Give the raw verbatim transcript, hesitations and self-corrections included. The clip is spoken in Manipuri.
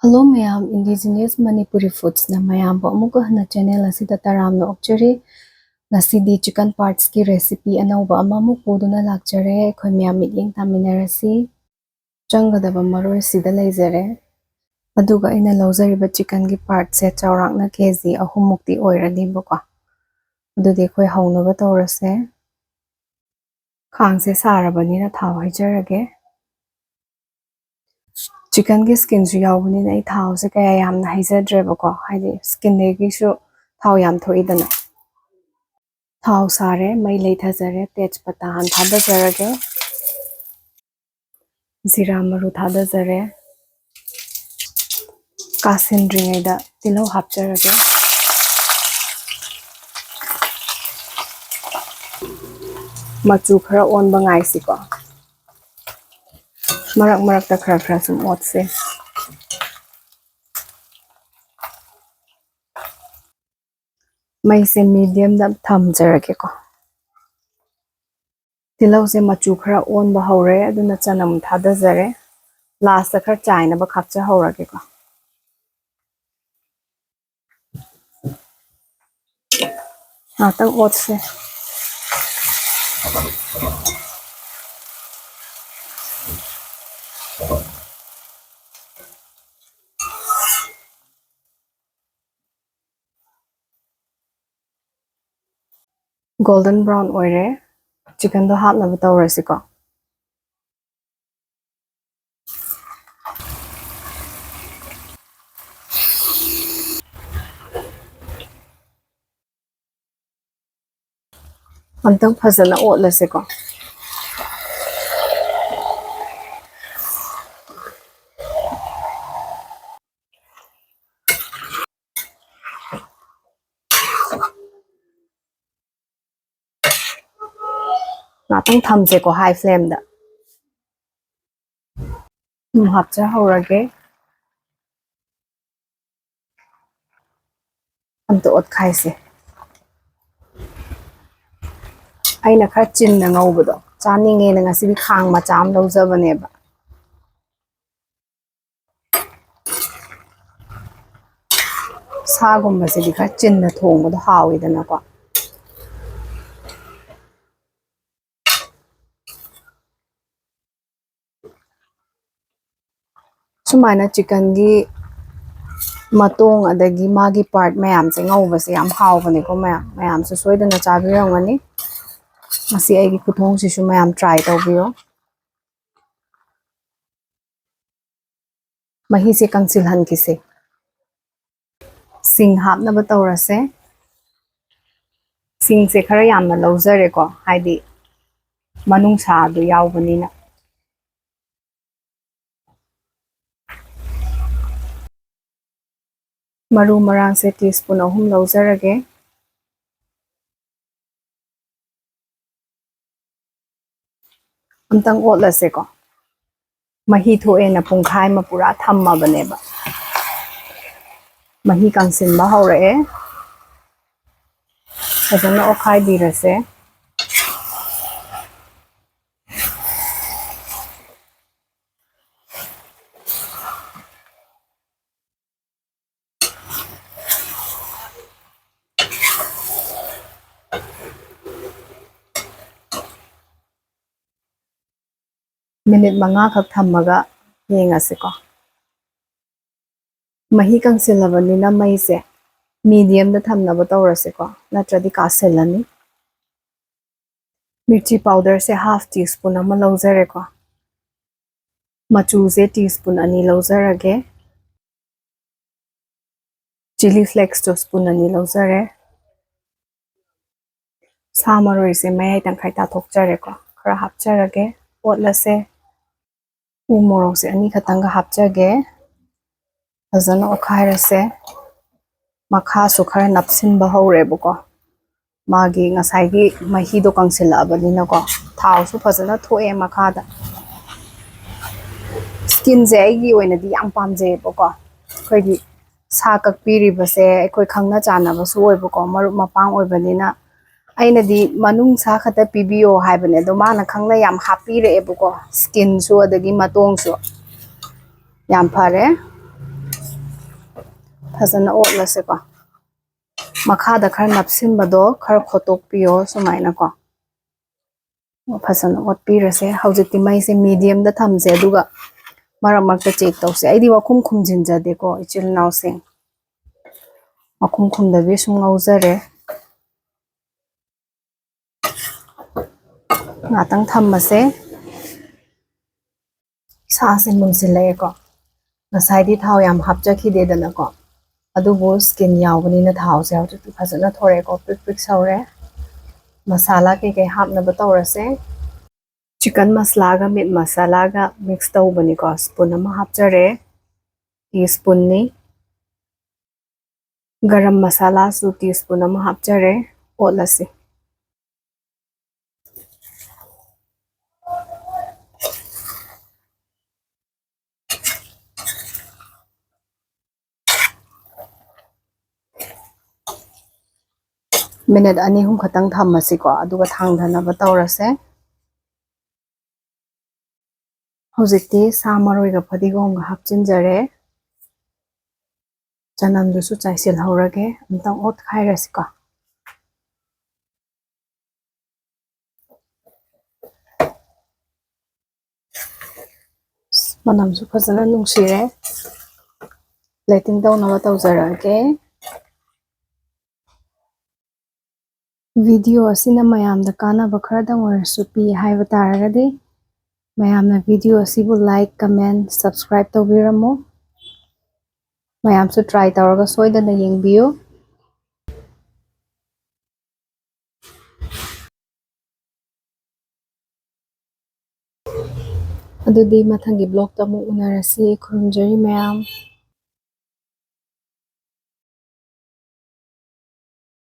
Hello ꯃꯌꯥꯝ, Indigenous Manipuri Foodsꯅ ꯃꯌꯥꯝꯕꯨ ꯑꯃꯨꯛꯀ ꯍꯟꯅ channel ꯑꯁꯤꯗ ꯇꯔꯥꯝꯅ ꯑꯣꯛꯆꯔꯤ꯫ ꯉꯁꯤꯗꯤ chicken partsꯀꯤ recipe ꯑꯅꯧꯕ ꯑꯃꯃꯨꯛ ꯄꯨꯗꯨꯅ ꯂꯥꯛꯆꯔꯦ꯫ ꯑꯩꯈꯣꯏ ꯃꯌꯥꯝ ꯃꯤꯠꯌꯦꯡ ꯇꯥꯃꯤꯟꯅꯔꯁꯤ꯫ ꯆꯪꯒꯗꯕ ꯃꯔꯣꯏꯁꯤꯗ ꯂꯩꯖꯔꯦ꯫ ꯑꯗꯨꯒ ꯑꯩꯅ ꯂꯧꯖꯔꯤꯕ chickenꯒꯤ partꯁꯦ ꯆꯥꯎꯔꯥꯛꯅ K G ꯑꯍꯨꯝꯃꯨꯛꯇꯤ ꯑꯣꯏꯔꯅꯤꯕꯀꯣ꯫ ꯑꯗꯨꯗꯤ ꯑꯩꯈꯣꯏ ꯍꯧꯅꯕ ꯇꯧꯔꯁꯦ꯫ ꯈꯥꯡꯁꯦ ꯁꯥꯔꯕꯅꯤꯅ ꯊꯥꯎ ꯍꯩꯖꯔꯒꯦ꯫ Chickenꯒꯤ skinꯁꯨ ꯌꯥꯎꯕꯅꯤꯅ ꯑꯩ ꯊꯥꯎꯁꯦ ꯀꯌꯥ ꯌꯥꯝꯅ ꯍꯩꯖꯗ꯭ꯔꯦꯕꯀꯣ, ꯍꯥꯏꯗꯤ skinꯗꯒꯤꯁꯨ ꯊꯥꯎ ꯌꯥꯝ ꯊꯣꯛꯏꯗꯅ꯫ ꯊꯥꯎ ꯁꯥꯔꯦ, ꯃꯩ ꯂꯩꯊꯖꯔꯦ, ꯇꯦꯖꯄꯇꯥ ꯍꯥꯟꯅ ꯊꯥꯗꯖꯔꯒꯦ꯫ ꯖꯤꯔꯥ ꯃꯔꯨ ꯊꯥꯗꯖꯔꯦ꯫ ꯀꯥꯁꯤꯟꯗ꯭ꯔꯤꯉꯩꯗ ꯇꯤꯜꯍꯧ ꯍꯥꯞꯆꯔꯒꯦ꯫ ꯃꯆꯨ ꯈꯔ ꯑꯣꯟꯕ ꯉꯥꯏꯁꯤꯀꯣ꯫ ꯃꯔꯛ ꯃꯔꯛꯇ ꯈꯔ ꯈꯔ ꯁꯨꯝ ꯑꯣꯠꯁꯦ꯫ ꯃꯩꯁꯦ mediumꯗ ꯊꯝꯖꯔꯒꯦꯀꯣ꯫ ꯇꯤꯜꯍꯧꯁꯦ ꯃꯆꯨ ꯈꯔ ꯑꯣꯟꯕ ꯍꯧꯔꯦ, ꯑꯗꯨꯅ ꯆꯅꯝ ꯊꯥꯗꯖꯔꯦ꯫ Lastꯇ ꯈꯔ ꯆꯥꯏꯅꯕ ꯈꯥꯛꯆꯍꯧꯔꯒꯦꯀꯣ꯫ ꯉꯥꯛꯇꯪ ꯑꯣꯠꯁꯦ꯫ Golden brown ꯑꯣꯏꯔꯦ꯫ Chickenꯗꯣ ꯍꯥꯞꯅꯕ ꯇꯧꯔꯁꯤꯀꯣ꯫ ꯑꯝꯇꯪ ꯐꯖꯅ ꯑꯣꯠꯂꯁꯦꯀꯣ꯫ ꯉꯥꯛꯇꯪ ꯊꯝꯁꯦꯀꯣ, high flameꯗ꯫ ꯊꯨꯝ ꯍꯥꯞꯆꯍꯧꯔꯒꯦ꯫ ꯑꯝꯇ ꯑꯣꯠꯈꯥꯏꯁꯦ꯫ ꯑꯩꯅ ꯈꯔ ꯆꯤꯟꯅ ꯉꯧꯕꯗꯣ ꯆꯥꯅꯤꯡꯉꯦꯅ ꯉꯁꯤꯗꯤ ꯈꯥꯡ ꯃꯆꯥ ꯑꯃ ꯂꯧꯖꯕꯅꯦꯕ꯫ ꯁꯥꯒꯨꯝꯕꯁꯤꯗꯤ ꯈꯔ ꯆꯤꯟꯅ ꯊꯣꯡꯕꯗꯣ ꯍꯥꯎꯋꯤꯗꯅꯀꯣ꯫ ꯁꯨꯃꯥꯏꯅ ꯆꯤꯀꯟꯒꯤ ꯃꯇꯣꯡ ꯑꯗꯒꯤ ꯃꯥꯒꯤ ꯄꯥꯔꯠ ꯃꯌꯥꯝꯁꯦ ꯉꯧꯕꯁꯦ ꯌꯥꯝ ꯍꯥꯎꯕꯅꯦꯀꯣ꯫ ꯃꯌꯥꯝ, ꯃꯌꯥꯝꯁꯨ ꯁꯣꯏꯗꯅ ꯆꯥꯕꯤꯔꯝꯒꯅꯤ꯫ ꯃꯁꯤ ꯑꯩꯒꯤ ꯈꯨꯊꯣꯡꯁꯤꯁꯨ ꯃꯌꯥꯝ ꯇ꯭ꯔꯥꯏ ꯇꯧꯕꯤꯌꯣ꯫ ꯃꯍꯤꯁꯦ ꯀꯪꯁꯤꯜꯍꯟꯈꯤꯁꯦ꯫ ꯁꯤꯡ ꯍꯥꯞꯅꯕ ꯇꯧꯔꯁꯦ꯫ ꯁꯤꯡꯁꯦ ꯈꯔ ꯌꯥꯝꯅ ꯂꯧꯖꯔꯦꯀꯣ, ꯍꯥꯏꯗꯤ ꯃꯅꯨꯡ ꯁꯥꯗꯨ ꯌꯥꯎꯕꯅꯤꯅ꯫ ꯃꯔꯨ ꯃꯔꯥꯡꯁꯦ ꯇꯤ ꯁ꯭ꯄꯨꯟ ꯑꯍꯨꯝ ꯂꯧꯖꯔꯒꯦ꯫ ꯑꯝꯇꯪ ꯑꯣꯠꯂꯁꯦꯀꯣ꯫ ꯃꯍꯤ ꯊꯣꯛꯑꯦꯅ ꯄꯨꯡꯈꯥꯏ ꯑꯃ ꯄꯨꯔꯥ ꯊꯝꯃꯕꯅꯦꯕ꯫ ꯃꯍꯤ ꯀꯪꯁꯤꯟꯕ ꯍꯧꯔꯛꯑꯦ꯫ ꯐꯖꯅ ꯑꯣꯠꯈꯥꯏꯕꯤꯔꯁꯦ꯫ ꯃꯤꯅꯤꯠ ꯃꯉꯥꯈꯛ ꯊꯝꯃꯒ ꯌꯦꯡꯉꯁꯤꯀꯣ꯫ ꯃꯍꯤ ꯀꯪꯁꯤꯜꯂꯕꯅꯤꯅ ꯃꯩꯁꯦ ꯃꯤꯗꯤꯌꯝꯗ ꯊꯝꯅꯕ ꯇꯧꯔꯁꯤꯀꯣ, ꯅꯠꯇ꯭ꯔꯗꯤ ꯀꯥꯁꯤꯜꯂꯅꯤ꯫ ꯃꯤꯔꯆꯤ ꯄꯥꯎꯗꯔꯁꯦ ꯍꯥꯐ ꯇꯤ ꯁ꯭ꯄꯨꯟ ꯑꯃ ꯂꯧꯖꯔꯦꯀꯣ꯫ ꯃꯆꯨꯁꯦ ꯇꯤ ꯁ꯭ꯄꯨꯟ ꯑꯅꯤ ꯂꯧꯖꯔꯒꯦ꯫ ꯆꯤꯂꯤ ꯐ꯭ꯂꯦꯛꯁꯇꯣ ꯁ꯭ꯄꯨꯟ ꯑꯅꯤ ꯂꯧꯖꯔꯦ꯫ ꯁꯥ ꯃꯔꯣꯏꯁꯦ ꯃꯌꯥꯏ ꯇꯪꯈꯥꯏ ꯇꯥꯊꯣꯛꯆꯔꯦꯀꯣ꯫ ꯈꯔ ꯍꯥꯞꯆꯔꯒꯦ, ꯑꯣꯠꯂꯁꯦ꯫ ꯎ ꯃꯣꯔꯣꯛꯁꯦ ꯑꯅꯤꯈꯛꯇꯪꯒ ꯍꯥꯞꯆꯒꯦ꯫ ꯐꯖꯅ ꯑꯣꯠꯈꯥꯏꯔꯁꯦ꯫ ꯃꯈꯥꯁꯨ ꯈꯔ ꯅꯞꯁꯤꯟꯕ ꯍꯧꯔꯦꯕꯀꯣ꯫ ꯃꯥꯒꯤ ꯉꯁꯥꯏꯒꯤ ꯃꯍꯤꯗꯣ ꯀꯪꯁꯤꯜꯂꯛꯑꯕꯅꯤꯅꯀꯣ꯫ ꯊꯥꯎꯁꯨ ꯐꯖꯅ ꯊꯣꯛꯑꯦ ꯃꯈꯥꯗ꯫ ꯁ꯭ꯀꯤꯟꯁꯦ ꯑꯩꯒꯤ ꯑꯣꯏꯅꯗꯤ ꯌꯥꯝ ꯄꯥꯝꯖꯩꯌꯦꯕꯀꯣ꯫ ꯑꯩꯈꯣꯏꯒꯤ ꯁꯥ ꯀꯛꯄꯤꯔꯤꯕꯁꯦ ꯑꯩꯈꯣꯏ ꯈꯪꯅ ꯆꯥꯟꯅꯕꯁꯨ ꯑꯣꯏꯕꯀꯣ, ꯃꯔꯨꯞ ꯃꯄꯥꯡ ꯑꯣꯏꯕꯅꯤꯅ꯫ ꯑꯩꯅꯗꯤ ꯃꯅꯨꯡ ꯁꯥ ꯈꯛꯇ ꯄꯤꯕꯤꯌꯣ ꯍꯥꯏꯕꯅꯦ, ꯑꯗꯣ ꯃꯥꯅ ꯈꯪꯅ ꯌꯥꯝ ꯍꯥꯞꯄꯤꯔꯛꯑꯦꯕꯀꯣ, ꯁ꯭ꯀꯤꯟꯁꯨ ꯑꯗꯒꯤ ꯃꯇꯣꯡꯁꯨ꯫ ꯌꯥꯝ ꯐꯔꯦ꯫ ꯐꯖꯅ ꯑꯣꯠꯂꯁꯦꯀꯣ꯫ ꯃꯈꯥꯗ ꯈꯔ ꯅꯞꯁꯤꯟꯕꯗꯣ ꯈꯔ ꯈꯣꯠꯇꯣꯛꯄꯤꯌꯣ ꯁꯨꯃꯥꯏꯅꯀꯣ꯫ ꯐꯖꯅ ꯑꯣꯠꯄꯤꯔꯁꯦ꯫ ꯍꯧꯖꯤꯛꯇꯤ ꯃꯩꯁꯦ mediumꯗ ꯊꯝꯁꯦ, ꯑꯗꯨꯒ ꯃꯔꯛ ꯃꯔꯛꯇ check ꯇꯧꯁꯦ꯫ ꯑꯩꯗꯤ ꯋꯥꯈꯨꯝ ꯈꯨꯝꯖꯤꯟꯖꯗꯦꯀꯣ, ꯏꯆꯤꯜ ꯏꯅꯥꯎꯁꯤꯡ꯫ ꯋꯥꯈꯨꯝ ꯈꯨꯝꯗꯕꯤ ꯁꯨꯝ ꯉꯧꯖꯔꯦ꯫ ꯉꯥꯛꯇꯪ ꯊꯝꯃꯁꯦ꯫ ꯁꯥꯁꯦ ꯃꯨꯟꯁꯤꯜꯂꯛꯑꯦꯀꯣ꯫ ꯉꯁꯥꯏꯗꯤ ꯊꯥꯎ ꯌꯥꯝ ꯍꯥꯞꯆꯈꯤꯗꯦꯗꯅꯀꯣ, ꯑꯗꯨꯕꯨ skin ꯌꯥꯎꯕꯅꯤꯅ ꯊꯥꯎꯁꯦ ꯍꯧꯖꯤꯛꯇꯤ ꯐꯖꯅ ꯊꯣꯔꯛꯑꯦꯀꯣ, ꯄ꯭ꯔꯤꯛ ꯄ꯭ꯔꯤꯛ ꯁꯧꯔꯦ꯫ ꯃꯁꯥꯂꯥ ꯀꯩꯀꯩ ꯍꯥꯞꯅꯕ ꯇꯧꯔꯁꯦ꯫ Chicken ꯃꯁꯥꯂꯥꯒ meat ꯃꯁꯥꯂꯥꯒ mix ꯇꯧꯕꯅꯤꯀꯣ꯫ Spoon ꯑꯃ ꯍꯥꯞꯆꯔꯦ, teaspoonꯅꯤ꯫ ꯒꯔꯝ ꯃꯁꯥꯂꯥꯁꯨ teaspoon ꯑꯃ ꯍꯥꯞꯆꯔꯦ꯫ ꯑꯣꯠꯂꯁꯤ꯫ Minute ꯑꯅꯤ ꯑꯍꯨꯝ ꯈꯛꯇꯪ ꯊꯝꯃꯁꯤꯀꯣ, ꯑꯗꯨꯒ ꯊꯥꯡꯊꯅꯕ ꯇꯧꯔꯁꯦ꯫ ꯍꯧꯖꯤꯛꯇꯤ ꯁꯥ ꯃꯔꯣꯏꯒ ꯐꯗꯤꯒꯣꯝꯒ ꯍꯥꯞꯆꯤꯟꯖꯔꯦ꯫ ꯆꯅꯝꯗꯨꯁꯨ ꯆꯥꯏꯁꯤꯜꯍꯧꯔꯒꯦ꯫ ꯑꯝꯇꯪ ꯑꯣꯠꯈꯥꯏꯔꯁꯤꯀꯣ꯫ ꯃꯅꯝꯁꯨ ꯐꯖꯅ ꯅꯨꯡꯁꯤꯔꯦ꯫ Plating ꯇꯧꯅꯕ ꯇꯧꯖꯔꯛꯑꯒꯦ꯫ Video ꯑꯁꯤꯅ ꯃꯌꯥꯝꯗ ꯀꯥꯟꯅꯕ ꯈꯔꯗꯪ ꯑꯣꯏꯔꯁꯨ ꯄꯤ ꯍꯥꯏꯕ ꯇꯥꯔꯒꯗꯤ, ꯃꯌꯥꯝꯅ video ꯑꯁꯤꯕꯨ like, comment, subscribe ꯇꯧꯕꯤꯔꯝꯃꯨ꯫ ꯃꯌꯥꯝꯁꯨ try ꯇꯧꯔꯒ ꯁꯣꯏꯗꯅ ꯌꯦꯡꯕꯤꯌꯨ꯫ ꯑꯗꯨꯗꯤ ꯃꯊꯪꯒꯤ vlogꯇ ꯑꯃꯨꯛ ꯎꯅꯔꯁꯤ꯫ ꯈꯨꯔꯨꯝꯖꯔꯤ ꯃꯌꯥꯝ꯫